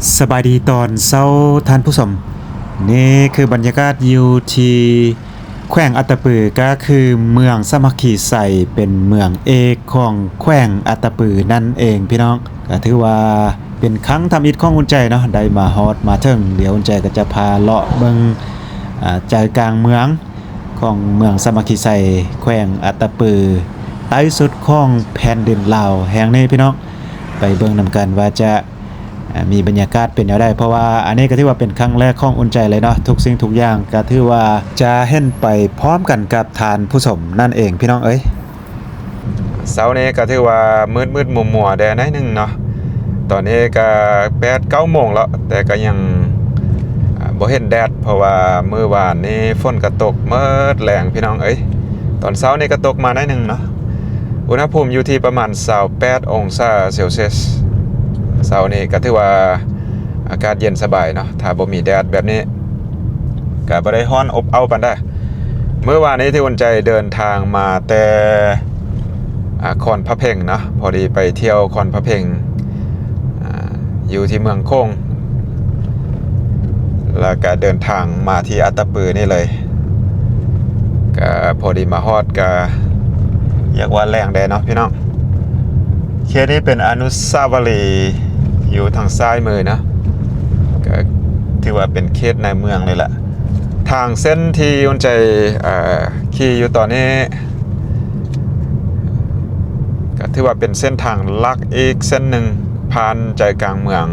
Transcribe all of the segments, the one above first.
ສະບາຍດີຕອນເຊົ້າທ່ານຜູ້ຊົມ. ນີ້ຄືບັນຍາກາດຢູ່ທີ່ແຂວງອັດຕະປື ກໍຄືເມືອງສາມັກຄີໄຊ, ເປັນເມືອງເອກຂອງແຂວງອັດຕະປືນັ້ນເອງພີ່ນ້ອງ. ກໍຖືວ່າເປັນຄັ້ງທຳອິດຂອງອຸ່ນໃຈເນາະ ໄດ້ມາຮອດມາເຖິງ. ດຽວອຸ່ນໃຈກໍຈະພາເລາະເບິ່ງ ອາ ໃຈກາງເມືອງຂອງເມືອງສາມັກຄີໄຊ ແຂວງອັດຕະປື ໃຕ້ສຸດຂອງແຜ່ນດິນລາວແຫ່ງນີ້ພີ່ນ້ອງ. ໄປເບິ່ງນຳກັນວ່າຈະ ອ່າ ມີບັນຍາກາດເປັນແນວໃດ, ເພາະວ່າອັນນີ້ກໍຖືວ່າເປັນຄັ້ງແລກຂອງອຸ່ນໃຈເລີຍເນາະ. ທຸກສິ່ງທຸກຢ່າງກໍຖືວ່າຈະເຫັນໄປພ້ອມກັນກັບທ່ານຜູ້ຊົມນັ້ນເອງພີ່ນ້ອງເອີຍ. ເຊົ້ານີ້ກໍຖືວ່າມືດໆມົວໆແດ່ໜ້ອຍໜຶ່ງເນາະ. ຕອນນີ້ກໍແປດເກົ້າໂມງແລ້ວ ແຕ່ກໍຍັງ ອ່າ ບໍ່ເຫັນແດດ ເພາະວ່າມື້ວານນີ້ຝົນກໍຕົກໝົດແລງພີ່ນ້ອງເອີຍ. ຕອນເຊົ້ານີ້ກໍຕົກມາໜ້ອຍໜຶ່ງເນາະ. ອຸນຫະພູມຢູ່ທີ່ປະມານຊາວແປດອົງສາເຊລຊຽສ. ເຊົ້ານີ້ກໍຖືວ່າອາກາດເຢັນສະບາຍເນາະ ຖ້າບໍ່ມີແດດແບບນີ້ ກໍບໍ່ໄດ້ຮ້ອນອົບເອົ້າປານໃດ. ມື້ວານນີ້ທີ່ອຸ່ນໃຈເດີນທາງມາແຕ່ ອາ ຄອນພະເພັງເນາະ, ພໍດີໄປທ່ຽວຄອນພະເພັງ ອາ ຢູ່ທີ່ເມືອງໂຂງ ແລ້ວກະເດີນທາງມາທີ່ອັດຕະປືນີ້ເລີຍ. ກະພໍດີມາຮອດກະຢາກວ່າແລງແດ່ເນາະພີ່ນ້ອງ. ເຂດນີ້ເປັນອະນຸສາວະລີຢູ່ທາງຊ້າຍມືເນາະ, ກະຖືວ່າເປັນເຂດໃນເມືອງເລີຍລະ. ທາງເສັ້ນທີ່ອຸ່ນໃຈ ເອີ ຂີ່ຢູ່ຕອນນີ້ ກໍຖືວ່າເປັນເສັ້ນທາງຫຼັກອີກເສັ້ນໜຶ່ງ ຜ່ານໃຈກາງເມືອງ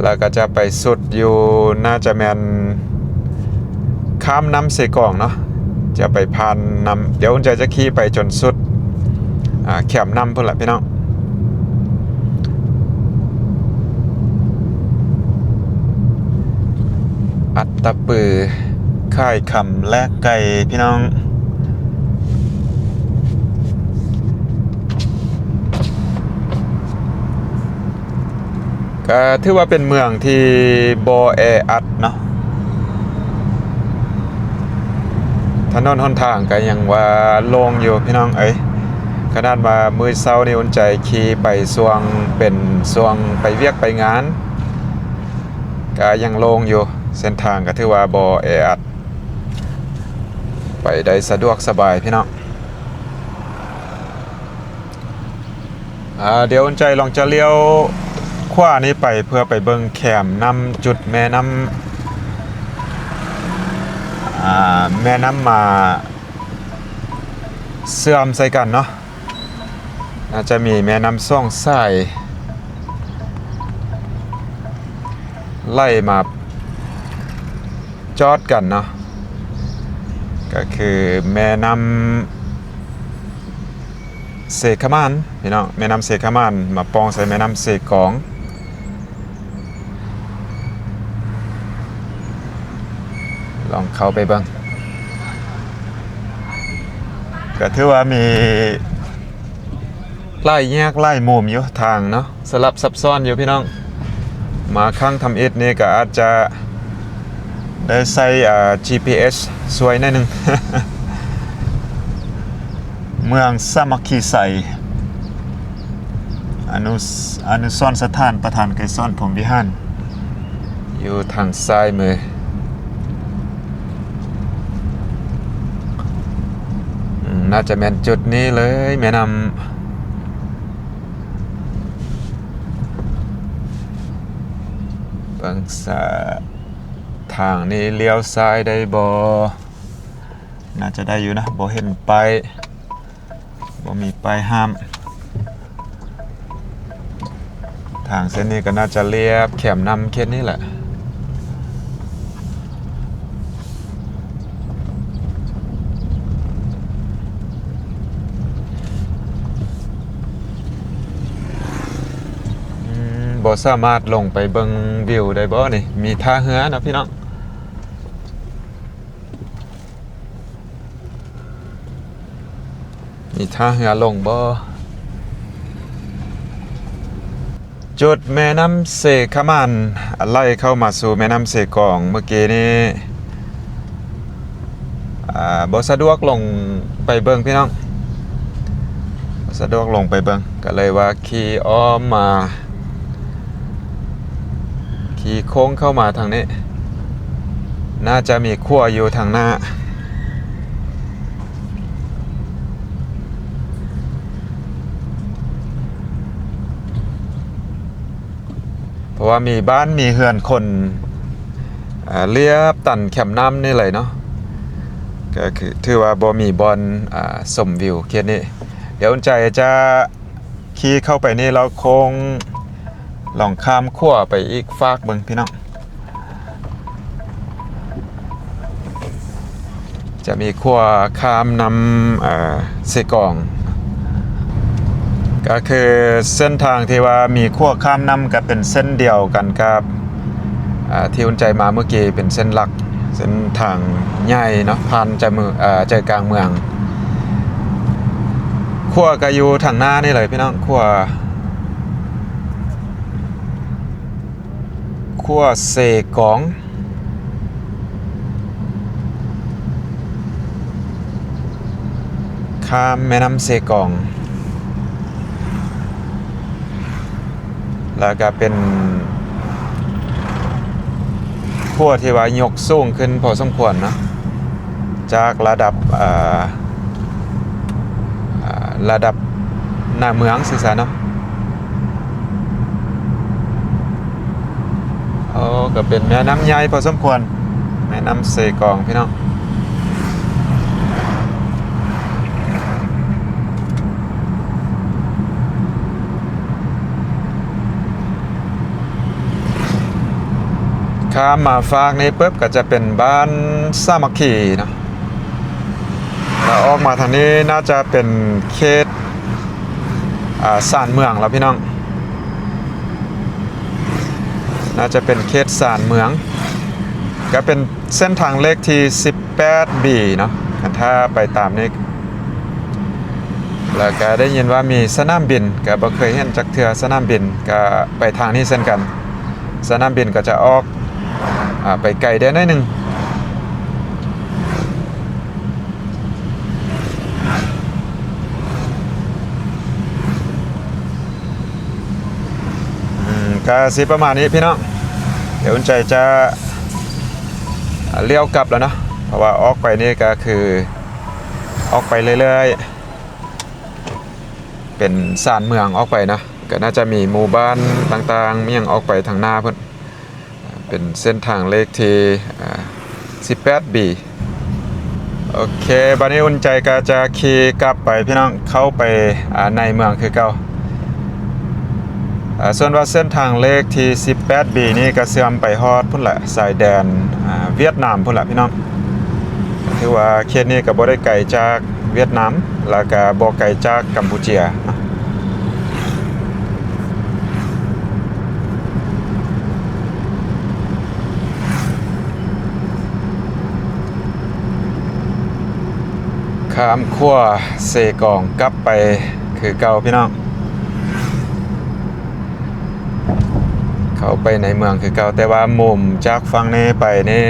ແລ້ວກໍຈະໄປສຸດຢູ່ ໜ້າຈະແມ່ນຂ້າມນ້ຳເຊກອງເນາະ, ຈະໄປຜ່ານນ້ຳ, ດຽວອຸ່ນໃຈຈະຂີ່ໄປຈົນສຸດ ອາ ແຄມນ້ຳພຸ້ນລະພີ່ນ້ອງ. ອັດຕະປື ຂາຍຄຳແລກໄກ່ພີ່ນ້ອງ. ກໍຖືວ່າເປັນເມືອງທີ່ບໍ່ແອອັດເນາະ, ຖະໜົນຫົນທາງກໍຍັງວ່າໂລ່ງຢູ່ພີ່ນ້ອງເອີຍ. ຂະໜາດວ່າມື້ເຊົ້ານີ້ອຸ່ນໃຈຂີ່ໄປຊ່ວງ ເປັນຊ່ວງໄປວຽກໄປງານ ກະຍັງໂລ່ງຢູ່, ເສັ້ນທາງກະຖືວ່າບໍ່ແອອັດ ໄປໄດ້ສະດວກສະບາຍພີ່ນ້ອງ. ອາ ດຽວອຸ່ນໃຈລອງຈະລ້ຽວຂວານີ້ໄປ ເພື່ອໄປເບິ່ງແຄມນ້ຳ ຈຸດແມ່ນ້ຳ ອາ ແມ່ນ້ຳມາເຊື່ອມໃສ່ກັນເນາະ. ໜ້າຈະມີແມ່ນ້ຳສອງສາຍໄຫຼມາຈອດກັນເນາະ, ກໍຄືແມ່ນ້ຳເຊຂະໝານພີ່ນ້ອງ, ແມ່ນ້ຳເຊຂະໝານມາປ່ອງໃສ່ແມ່ນ້ຳເຊກອງ. ລອງເຂົ້າໄປເບິ່ງ ກໍຖືວ່າມີຫຼາຍແຍກຫຼາຍມຸມຢູ່ທາງເນາະ, ສະຫຼັບຊັບຊ້ອນຢູ່ພີ່ນ້ອງ. ມາຄັ້ງທຳອິດນີ້ກໍອາດຈະໄດ້ໃຊ້ ອາ ຈີພີເອສຊ່ວຍໜ້ອຍໜຶ່ງ. ເມືອງສາມັກຄີໄຊ ອະນຸ ອະນຸສອນສະຖານປະທານໄກສອນ ພົມວິຫານ ຢູ່ທາງຊ້າຍມື. ອືມ ໜ້າຈະແມ່ນຈຸດນີ້ເລີຍ, ແມ່ນ້ຳ ເບິ່ງສະ ທາງນີ້ລ້ຽວຊ້າຍໄດ້ບໍ່? ໜ້າຈະໄດ້ຢູ່ນະ, ບໍ່ເຫັນປ້າຍ, ບໍ່ມີປ້າຍຫ້າມ. ທາງເສັ້ນນີ້ກໍໜ້າຈະລຽບແຄມນ້ຳເຂດນີ້ແຫຼະ. ອືມ ບໍ່ສາມາດລົງໄປເບິ່ງວິວໄດ້ບໍ່ນີ້? ມີທ່າເຮືອເນາະພີ່ນ້ອງ. ມີທ່າເຮືອລົງບໍ່? ຈຸດແມ່ນ້ຳເຊຂະໝານ ໄຫຼເຂົ້າມາສູ່ແມ່ນ້ຳເຊກອງເມື່ອກີ້ນີ້ ອາ ບໍ່ສະດວກລົງໄປເບິ່ງພີ່ນ້ອງ, ບໍ່ ສະດວກລົງໄປເບິ່ງ ກໍເລີຍວ່າຂີ່ອ້ອມມາ ຂີ່ໂຄ້ງເຂົ້າມາທາງນີ້ ໜ້າຈະມີຂົວຢູ່ທາງໜ້າ ເພາະວ່າມີບ້ານມີເຮືອນຄົນ ເອີ ລຽບຕັນແຄມນ້ຳນີ້ເລີຍເນາະ ກໍຄືຖືວ່າບໍ່ມີບ່ອນ ອາ ຊົມວິວເຂດນີ້. ດຽວອຸ່ນໃຈຈະຂີ່ເຂົ້າໄປນີ້ ແລ້ວໂຄ້ງລອງຂ້າມຂົວໄປອີກຟາກເບິ່ງພີ່ນ້ອງ. ຈະມີຂົວຂ້າມນ້ຳ ເອີ ເຊກອງ ກໍຄືເສັ້ນທາງທີ່ວ່າມີຂົວຂ້າມນ້ຳ ກໍເປັນເສັ້ນດຽວກັນກັບ ເອີ ທີ່ອຸ່ນໃຈມາເມື່ອກີ້ ເປັນເສັ້ນຫຼັກ ເສັ້ນທາງໃຫຍ່ເນາະ ຜ່ານໃຈເມືອງ ເອີ ໃຈກາງເມືອງ. ຂົວກໍຢູ່ທາງໜ້ານີ້ເລີຍພີ່ນ້ອງ ຂົວ ຂົວເຊກອງ ຂ້າມແມ່ນ້ຳເຊກອງ ແລ້ວກໍເປັນຂົວທີ່ວ່າຍົກສູງຂຶ້ນພໍສົມຄວນເນາະ ຈາກລະດັບ ເອີ ເອີ ລະດັບໜ້າເມືອງຊື່ໆເນາະ. ໂອ້ ກໍເປັນແມ່ນ້ຳໃຫຍ່ພໍສົມຄວນ ແມ່ນ້ຳເຊກອງພີ່ນ້ອງ. ຂ້າມມາຟາກນີ້ປຶບ ກໍຈະເປັນບ້ານສາມັກຄີເນາະ. ແລ້ວອອກມາທາງນີ້ໜ້າຈະເປັນເຂດ ອາ ຊານເມືອງແລ້ວພີ່ນ້ອງ ໜ້າຈະເປັນເຂດຊານເມືອງ ກໍເປັນເສັ້ນທາງເລກທີສິບແປດບີເນາະ ຄັນຖ້າໄປຕາມນີ້. ແລ້ວກໍໄດ້ຍິນວ່າມີສະໜາມບິນ ກໍບໍ່ເຄີຍເຫັນຈັກເທື່ອສະໜາມບິນ ກໍໄປທາງນີ້ເຊັ່ນກັນ. ສະໜາມບິນກໍຈະອອກ ອາ ໄປໄກໄດ້ໜ້ອຍໜຶ່ງ. ອືມ ກໍຊິປະມານນີ້ພີ່ນ້ອງ ດຽວອຸ່ນໃຈຈະລ້ຽວກັບແລ້ວເນາະ ເພາະວ່າອອກໄປນີ້ກໍຄືອອກໄປເລື້ອຍໆ ເປັນຊານເມືອງອອກໄປເນາະ ກໍໜ້າຈະມີໝູ່ບ້ານຕ່າງໆ ມີຫຍັງອອກໄປທາງໜ້າພຸ້ນ. ເປັນເສັ້ນທາງເລກທີ ອາ ສິບແປດບີ. ໂອເຄ ບາດນີ້ອຸ່ນໃຈກໍຈະຂີ່ກັບໄປພີ່ນ້ອງ ເຂົ້າໄປ ອາ ໃນເມືອງຄືເກົ່າ. ອາ ສ່ວນວ່າເສັ້ນທາງເລກທີສິບແປດບີນີ້ກໍເຊື່ອມໄປຮອດພຸ້ນແຫຼະ ຊາຍແດນ ອາ ຫວຽດນາມພຸ້ນແຫຼະພີ່ນ້ອງ. ຖືວ່າເຂດນີ້ກໍບໍ່ໄດ້ໄກຈາກຫວຽດນາມ ແລ້ວກໍບໍ່ໄກຈາກກຳປູເຈຍ. ຂ້າມຂົວເຊກອງກັບໄປຄືເກົ່າພີ່ນ້ອງ. ເຂົ້າໄປໃນເມືອງຄືເກົ່າ ແຕ່ວ່າມຸມຈາກຝັ່ງນີ້ໄປນີ້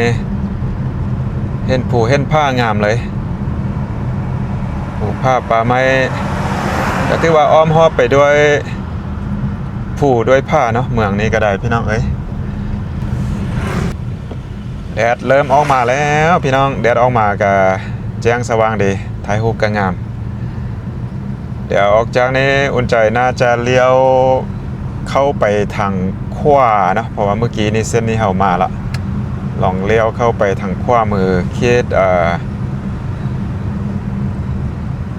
ເຫັນພູເຫັນຜາງາມເລີຍ ພູຜາປ່າໄມ້ ກໍຖືວ່າອ້ອມຮອບໄປດ້ວຍພູດ້ວຍຜາເນາະ ເມືອງນີ້ກໍໄດ້ພີ່ນ້ອງເອີຍ. ແດດເລີ່ມອອກມາແລ້ວພີ່ນ້ອງ ແດດອອກມາກະແຈ້ງສະຫວ່າງດີ ຖ່າຍຮູບກະງາມ. ດຽວອອກຈາກນີ້ອຸ່ນໃຈໜ້າຈະລ້ຽວເຂົ້າໄປທາງຂວາເນາະ ເພາະວ່າມື້ກີ້ນີ້ເສັ້ນນີ້ເຮົາມາລະ ລອງລ້ຽວເຂົ້າໄປທາງຂວາມືເຂດ ເອີ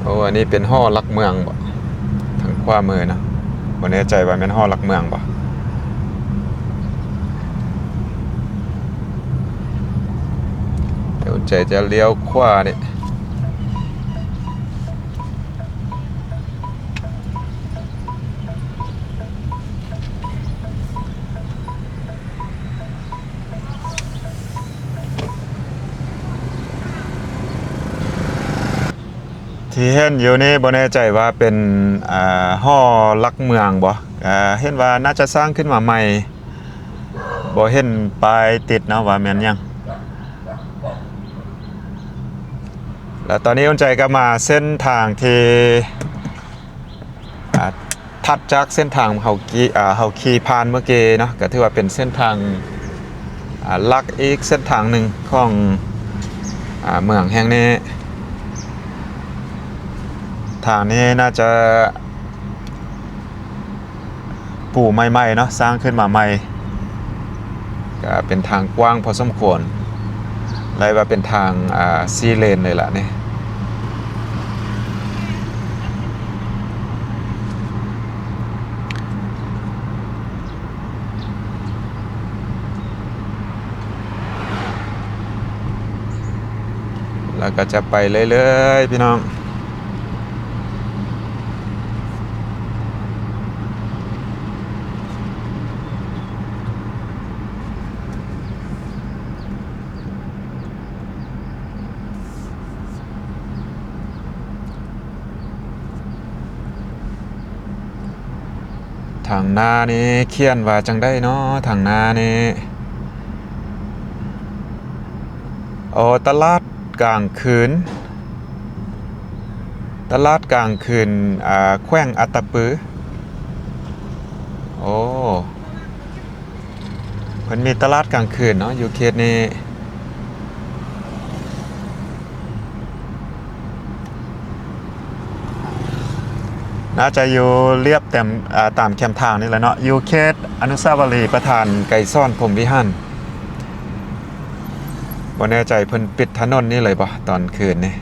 ໂອ້ ອັນນີ້ເປັນຫໍຫຼັກເມືອງບໍ? ທາງຂວາມືນະ ບໍ່ແນ່ໃຈວ່າແມ່ນຫໍຫຼັກເມືອງບໍ? ດຽວໃຈຈະລ້ຽວຂວານີ້. ທີ່ເຫັນຢູ່ນີ້ບໍ່ແນ່ໃຈວ່າເປັນ ອາ ຫໍຫຼັກເມືອງບໍ່? ອາ ເຫັນວ່າໜ້າຈະສ້າງຂຶ້ນມາໃໝ່ ບໍ່ເຫັນປ້າຍຕິດເນາະວ່າແມ່ນຫຍັງ. ແລ້ວຕອນນີ້ອຸ່ນໃຈກໍມາເສັ້ນທາງທີ່ ຖັດຈາກເສັ້ນທາງເຮົາຂີ່ ເຮົາຂີ່ຜ່ານເມື່ອກີ້ເນາະ ກໍຖືວ່າເປັນເສັ້ນທາງ ອ່າ ຫຼັກອີກເສັ້ນທາງໜຶ່ງຂອງ ອ່າ ເມືອງແຫ່ງນີ້. ທາງນີ້ໜ້າຈະ ປູໃໝ່ໆເນາະ ສ້າງຂຶ້ນມາໃໝ່ ກະເປັນທາງກວ້າງພໍສົມຄວນ ໄດ້ວ່າເປັນທາງ ອ່າ ສີ່ເລນເລີຍລະນີ້. ແລ້ວກໍຈະໄປເລື້ອຍໆ ພີ່ນ້ອງ. ທາງໜ້ານີ້ຂຽນວ່າຈັ່ງໃດເນາະ? ທາງໜ້ານີ້ ອໍ ຕະຫຼາດກາງຄືນ ຕະຫຼາດກາງຄືນ ອ່າ ແຂວງອັດຕະປື. ໂອ້ ເພິ່ນມີຕະຫຼາດກາງຄືນເນາະ ຢູ່ເຂດນີ້. ໜ້າຈະຢູ່ລຽບແຕ້ມ ອ່າ ຕາມແຄມທາງນີ້ແຫຼະເນາະ ຢູ່ເຂດອະນຸສາວະລີປະທານໄກສອນ ພົມວິຫານ. ບໍ່ແນ່ໃຈເພິ່ນປິດຖະໜົນນີ້ເລີຍບໍ່ຕອນຄືນນີ້?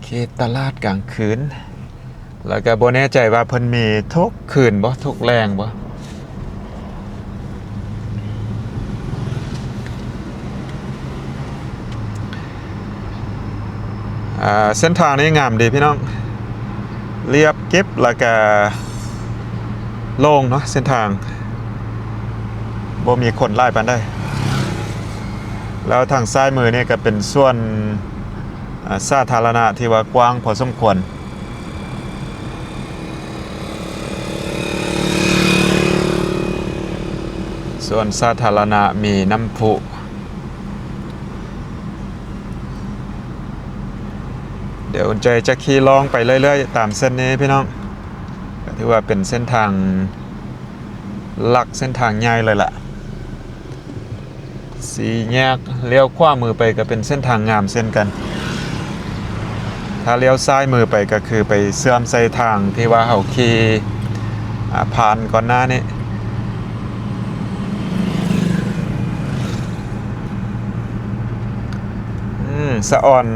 ເຂດຕະຫຼາດກາງຄືນ ແລ້ວກະບໍ່ແນ່ໃຈວ່າເພິ່ນມີທຸກຄືນບໍ່ ທຸກແລງບໍ່. ອ່າ ເສັ້ນທາງນີ້ງາມດີພີ່ນ້ອງ ລຽບກິບ ແລ້ວກະໂລ່ງເນາະ ເສັ້ນທາງ ບໍ່ມີຄົນຫຼາຍປານໃດ. ແລ້ວທາງຊ້າຍມືນີ້ກະເປັນສວນ ອ່າ ສາທາລະນະທີ່ວ່າກວ້າງພໍສົມຄວນ. ສວນສາທາລະນະມີນ້ຳພຸ. ດຽວອຸ່ນໃຈຈະຂີ່ລ່ອງໄປເລື້ອຍໆ ຕາມເສັ້ນນີ້ພີ່ນ້ອງ ກໍຖືວ່າເປັນເສັ້ນທາງຫຼັກ ເສັ້ນທາງໃຫຍ່ເລີຍລະ. ສີ່ແຍກ ລ້ຽວຂວາມືໄປກໍເປັນເສັ້ນທາງງາມເຊັ່ນກັນ. ຖ້າລ້ຽວຊ້າຍມືໄປກໍຄືໄປເຊື່ອມໃສ່ທາງທີ່ວ່າເຮົາຂີ່ ອາ ຜ່ານກ່ອນໜ້ານີ້. ອືມ ສະອອນ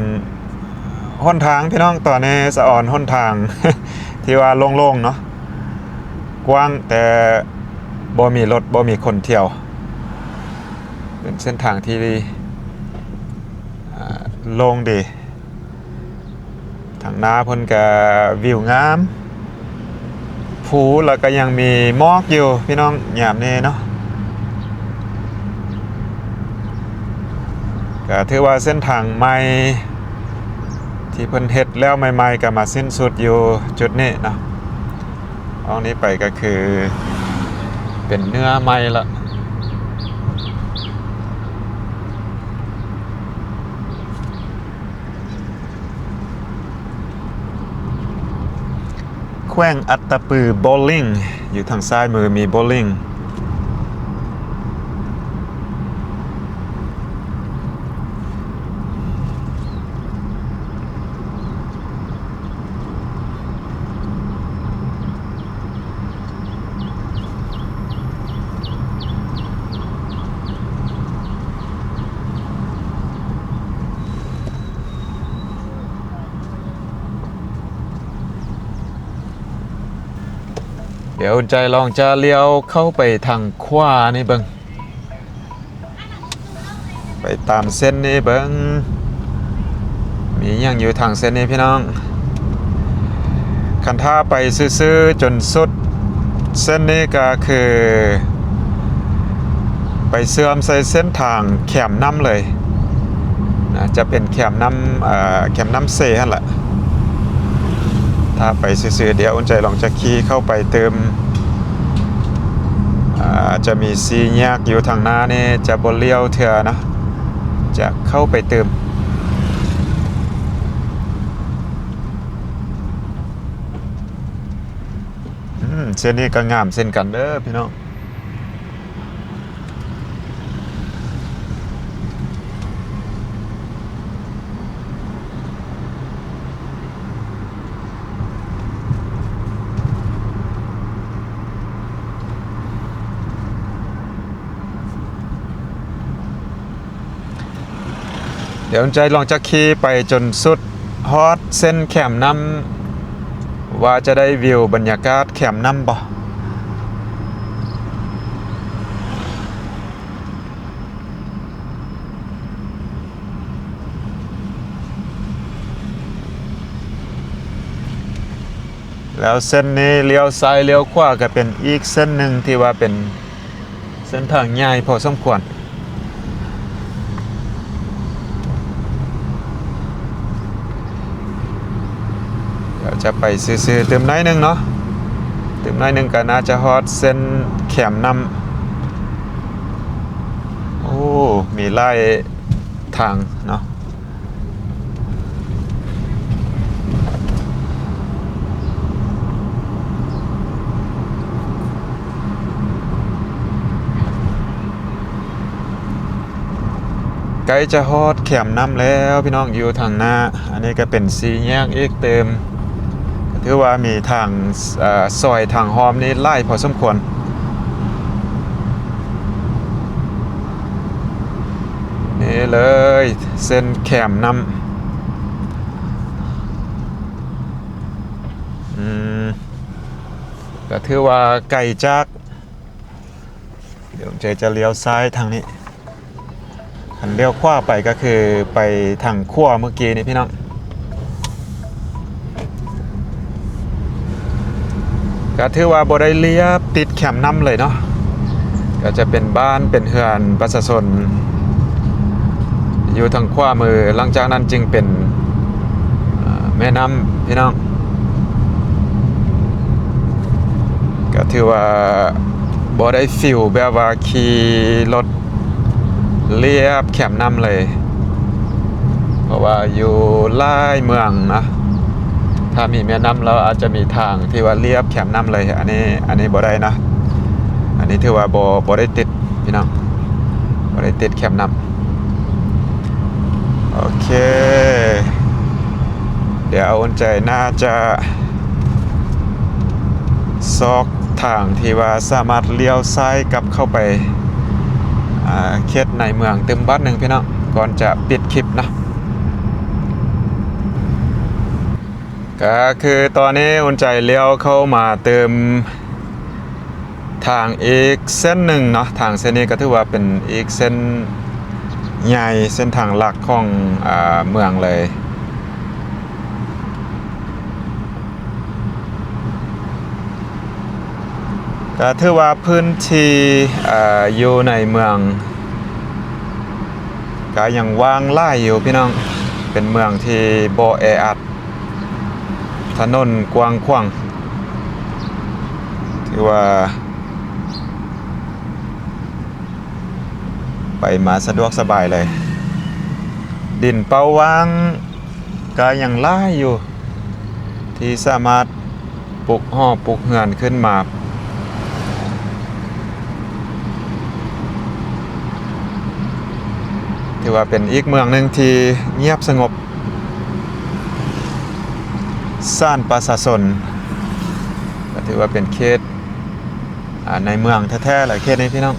ຫົນທາງພີ່ນ້ອງ ຕອນນີ້ສະອອນຫົນທາງທີ່ວ່າໂລ່ງໆເນາະ ກວ້າງແຕ່ບໍ່ມີລົດ ບໍ່ມີຄົນທ່ຽວ. ເປັນເສັ້ນທາງທີ່ ອາ ໂລ່ງດີ. ທາງໜ້າເພິ່ນກະວິວງາມ ພູ ແລ້ວກະຍັງມີໝອກຢູ່ພີ່ນ້ອງ ຍາມນີ້ເນາະ. ກະຖືວ່າເສັ້ນທາງໃໝ່ທີ່ເພິ່ນເຮັດແລ້ວໃໝ່ໆ ກະມາສິ້ນສຸດຢູ່ຈຸດນີ້ເນາະ. ອອກນີ້ໄປກໍຄືເປັນເນື້ອໃໝ່ລະ. ແຂວງອັດຕະປື ໂບລິງ ຢູ່ທາງຊ້າຍມືມີໂບລິງ. ດຽວອຸ່ນໃຈລອງຈະລ້ຽວເຂົ້າໄປທາງຂວານີ້ເບິ່ງ. ໄປຕາມເສັ້ນນີ້ເບິ່ງ ມີຫຍັງຢູ່ທາງເສັ້ນນີ້ພີ່ນ້ອງ. ຄັນຖ້າໄປຊື່ໆຈົນສຸດເສັ້ນນີ້ກໍຄືໄປເຊື່ອມໃສ່ເສັ້ນທາງແຄມນ້ຳເລີຍນະ ຈະເປັນແຄມນ້ຳ ເອີ ແຄມນ້ຳເຊຫັ້ນລະ. ຖ້າໄປຊື່ໆ ດຽວອຸ່ນໃຈລອງຈະຂີ່ເຂົ້າໄປຕື່ມ. ອາ ຈະມີສີ່ແຍກຢູ່ທາງໜ້ານີ້ ຈະບໍ່ລ້ຽວເທື່ອນະ ຈະເຂົ້າໄປຕື່ມ. ອືມ ເສັ້ນນີ້ກໍງາມເຊັ່ນກັນເດີພີ່ນ້ອງ. ດຽວໃຈລອງຈະຂີ່ໄປຈົນສຸດຮອດເສັ້ນແຄມນ້ຳ ວ່າຈະໄດ້ວິວບັນຍາກາດແຄມນ້ຳບໍ່. ແລ້ວເສັ້ນນີ້ລ້ຽວຊ້າຍລ້ຽວຂວາ ກໍເປັນອີກເສັ້ນໜຶ່ງທີ່ວ່າເປັນເສັ້ນທາງໃຫຍ່ພໍສົມຄວນ. ດຽວຈະໄປຊື່ໆ ຕື່ມໜ້ອຍໜຶ່ງເນາະ, ຕື່ມໜ້ອຍໜຶ່ງກໍໜ້າຈະຮອດເສັ້ນແຄມນ້ຳ. ໂອ້ ມີຫຼາຍທາງເນາະ. ໃກ້ຈະຮອດແຄມນ້ຳແລ້ວພີ່ນ້ອງ ຢູ່ທາງໜ້າ. ອັນນີ້ກໍເປັນສີ່ແຍກອີກຕື່ມ, ກໍຖືວ່າມີທາງ ເອີ ຊອຍທາງອ້ອມນີ້ຫຼາຍພໍສົມຄວນ. ນີ້ເລີຍ ເສັ້ນແຄມນ້ຳ. ອືມ ກໍຖືວ່າໄກຈາກ ດຽວໃຈຈະລ້ຽວຊ້າຍທາງນີ້, ຄັນລ້ຽວຂວາໄປກໍຄືໄປທາງຂວາເມື່ອກີ້ນີ້ພີ່ນ້ອງ. ກໍຖືວ່າບໍ່ໄດ້ລຽບຕິດແຄມນ້ຳເລີຍເນາະ, ກໍຈະເປັນບ້ານເປັນເຮືອນປະຊາຊົນຢູ່ທາງຂວາມື, ຫຼັງຈາກນັ້ນຈຶ່ງເປັນ ເອີ ແມ່ນ້ຳພີ່ນ້ອງ. ກໍຖືວ່າບໍ່ໄດ້ຟີລແບບວ່າຂີ່ລົດລຽບແຄມນ້ຳເລີຍ, ເພາະວ່າຢູ່ຫຼາຍເມືອງນະ ຖ້າມີແມ່ນ້ຳແລ້ວອາດຈະມີທາງທີ່ວ່າລຽບແຄມນ້ຳເລີຍ. ອັນນີ້ ອັນນີ້ບໍ່ໄດ້ນະ, ອັນນີ້ຖືວ່າບໍ່ ບໍ່ໄດ້ຕິດພີ່ນ້ອງ, ບໍ່ໄດ້ຕິດແຄມນ້ຳ. ໂອເຄ ດຽວອຸ່ນໃຈໜ້າຈະຊອກທາງທີ່ວ່າສາມາດລ້ຽວຊ້າຍກັບເຂົ້າໄປ ອ່າ ເຂດໃນເມືອງຕື່ມບາດໜຶ່ງພີ່ນ້ອງ ກ່ອນຈະປິດຄລິບເນາະ. ກໍຄືຕອນນີ້ອຸ່ນໃຈລ້ຽວເຂົ້າມາຕື່ມ ທາງອີກເສັ້ນໜຶ່ງເນາະ, ທາງເສັ້ນນີ້ກໍຖືວ່າເປັນອີກເສັ້ນໃຫຍ່ ເສັ້ນທາງຫຼັກຂອງ ອາ ເມືອງເລີຍ. ກໍຖືວ່າພື້ນທີ່ ອາ ຢູ່ໃນເມືອງກໍຍັງວ່າງຫຼາຍຢູ່ພີ່ນ້ອງ, ເປັນເມືອງທີ່ບໍ່ແອອັດ. ຖະໜົນກວ້າງຂວາງ ຖືວ່າໄປມາສະດວກສະບາຍເລີຍ. ດິນເປົ່າວ່າງກໍຍັງຫຼາຍຢູ່ ທີ່ສາມາດ ປຸກຫໍປຸກເຮືອນຂຶ້ນມາ. ຖືວ່າເປັນອີກເມືອງໜຶ່ງທີ່ງຽບສະຫງົບ, ສານປະຊາຊົນ, ກໍຖືວ່າເປັນເຂດ ອາ ໃນເມືອງແທ້ໆແຫຼະ ເຂດນີ້ພີ່ນ້ອງ.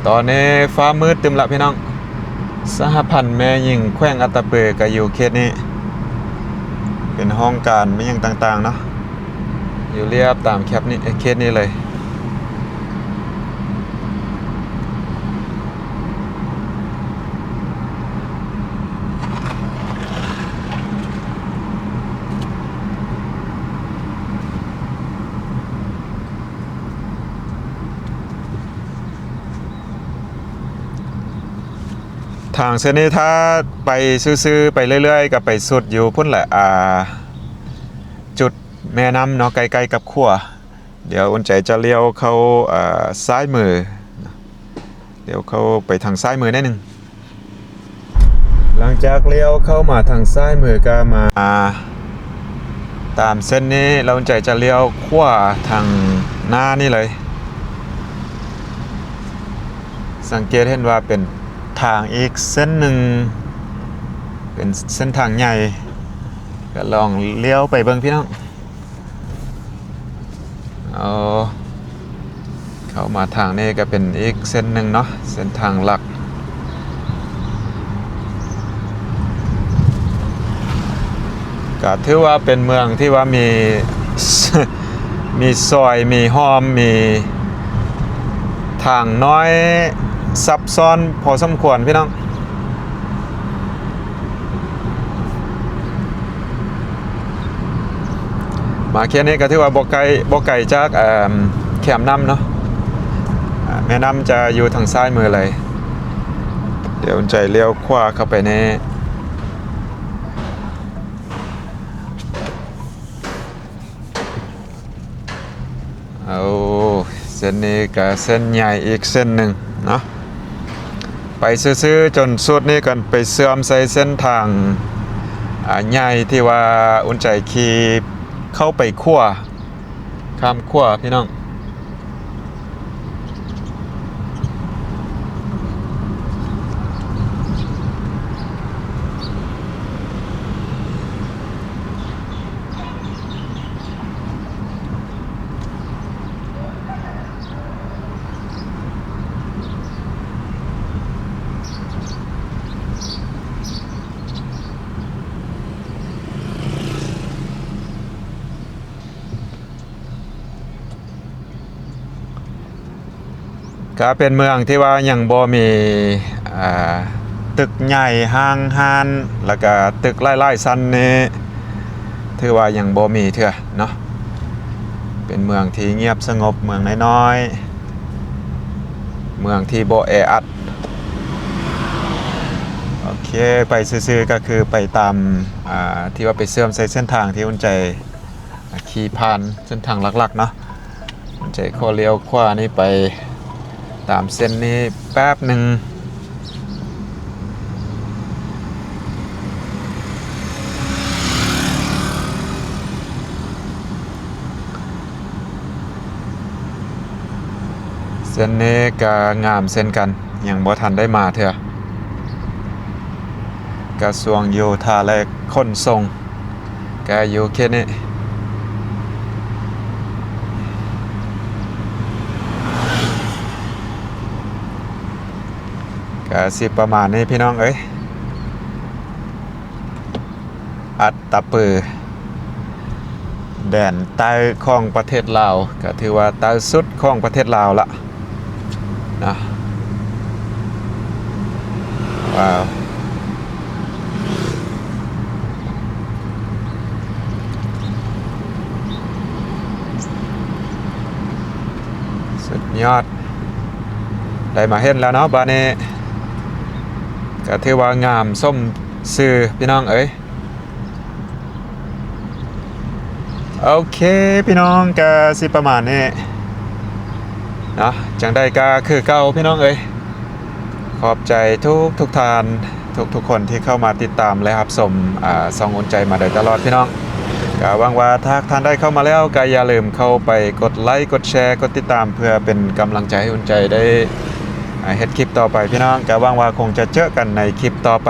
ຕອນນີ້ຟ້າມືດຕຶມລະພີ່ນ້ອງ. ສະຫະພັນແມ່ຍິງແຂວງອັດຕະປືກໍຢູ່ເຂດນີ້ ເປັນຫ້ອງການແມ່ນຫຍັງຕ່າງໆເນາະ, ຢູ່ລຽບຕາມແຄບນີ້ ເຂດນີ້ເລີຍ. ທາງເສັ້ນນີ້ຖ້າໄປຊື່ໆ ໄປເລື້ອຍໆ ກໍໄປສຸດຢູ່ພຸ້ນແຫຼະ ອ່າ ຈຸດແມ່ນ້ຳເນາະ ໃກ້ໆກັບຂົວ. ດຽວອຸ່ນໃຈຈະລ້ຽວເຂົ້າ ເອີ ຊ້າຍມື, ລ້ຽວເຂົ້າໄປທາງຊ້າຍມືໜ້ອຍໜຶ່ງ. ຫຼັງຈາກລ້ຽວເຂົ້າມາທາງຊ້າຍມືກໍມາຕາມເສັ້ນນີ້ ແລ້ວອຸ່ນໃຈຈະລ້ຽວຂວາທາງໜ້ານີ້ເລີຍ. ສັງເກດເຫັນວ່າເປັນທາງອີກເສັ້ນໜຶ່ງ ເປັນເສັ້ນທາງໃຫຍ່ ກໍລອງລ້ຽວໄປເບິ່ງພີ່ນ້ອງ. ເອົາ ເຂົ້າມາທາງນີ້ກໍເປັນອີກເສັ້ນໜຶ່ງເນາະ ເສັ້ນທາງຫຼັກ ກໍຖືວ່າເປັນເມືອງທີ່ວ່າມີ ມີຊອຍ ມີຮ່ອມ ມີທາງນ້ອຍ ຊັບຊ້ອນພໍສົມຄວນພີ່ນ້ອງ. ມາເຂດນີ້ກໍຖືວ່າບໍ່ໄກ ບໍ່ໄກຈາກ ເອີ່ມ ແຄມນ້ຳເນາະ ອາ ແມ່ນ້ຳຈະຢູ່ທາງຊ້າຍມືເລີຍ. ດຽວໃຈລ້ຽວຂວາເຂົ້າໄປນີ້. ໂອ້ ເສັ້ນນີ້ກໍເສັ້ນໃຫຍ່ອີກເສັ້ນໜຶ່ງເນາະ ໄປຊື່ໆ ຈົນສຸດນີ້ກໍໄປເຊື່ອມໃສ່ເສັ້ນທາງ ອາ ໃຫຍ່ທີ່ວ່າອຸ່ນໃຈຂີ່ເຂົ້າໄປຂົວ ຂ້າມຂົວພີ່ນ້ອງ. ກະເປັນເມືອງທີ່ວ່າຍັງບໍ່ມີ ອ່າ ຕຶກໃຫຍ່ ຫ້າງຮ້ານ ແລ້ວກະຕຶກຫຼາຍໆຊັ້ນນີ້ ຖືວ່າຍັງບໍ່ມີເທື່ອເນາະ. ເປັນເມືອງທີ່ງຽບສະຫງົບ ເມືອງນ້ອຍໆ ເມືອງທີ່ບໍ່ແອອັດ. ໂອເຄ ໄປຊື່ໆ ກໍຄືໄປຕາມ ອ່າ ທີ່ວ່າໄປເຊື່ອມໃສ່ເສັ້ນທາງທີ່ອຸ່ນໃຈ ຂີ່ຜ່ານເສັ້ນທາງຫຼັກໆເນາະ ໃຈຂໍລ້ຽວຂວານີ້ໄປຕາມເສັ້ນນີ້ແປັບໜຶ່ງ. ເສັ້ນນີ້ກໍງາມເຊັ່ນກັນ ຍັງບໍ່ທັນໄດ້ມາເທື່ອ ກະຊວງໂຍທາ ແລະ ຂົນສົ່ງ ກະຢູ່ເຂດນີ້ ກະຊິປະມານນີ້ພີ່ນ້ອງເອີຍ ອັດຕະປື ແດນໃຕ້ຂອງປະເທດລາວ ກະຖືວ່າໃຕ້ສຸດຂອງປະເທດລາວລະ. ນະ ວ້າວ ສຸດຍອດ ໄດ້ມາເຫັນແລ້ວເນາະ ບາດນີ້ກະຖືວ່າງາມສົມຊື່ ພີ່ນ້ອງເອີຍ. ໂອເຄ ພີ່ນ້ອງ ກະຊິປະມານນີ້ເນາະ ຈັ່ງໃດກະຄືເກົ່າພີ່ນ້ອງເອີຍ ຂອບໃຈທຸກໆທ່ານ ທຸກໆຄົນທີ່ເຂົ້າມາຕິດຕາມ ແລະ ຮັບຊົມ ອາ ຊ່ອງອຸ່ນໃຈມາໂດຍຕະຫຼອດພີ່ນ້ອງ. ກະຫວັງວ່າຖ້າທ່ານໃດເຂົ້າມາແລ້ວ ກະຢ່າລືມເຂົ້າໄປກົດໄລ ກົດແຊ ກົດຕິດຕາມ ເພື່ອເປັນກຳລັງໃຈໃຫ້ອຸ່ນໃຈໄດ້ ອາ ເຮັດຄລິບຕໍ່ໄປພີ່ນ້ອງ. ກະຫວັງວ່າຄົງຈະເຈີກັນໃນຄລິບຕໍ່ໄປ.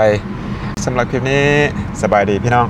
ສຳລັບຄລິບນີ້ ສະບາຍດີພີ່ນ້ອງ.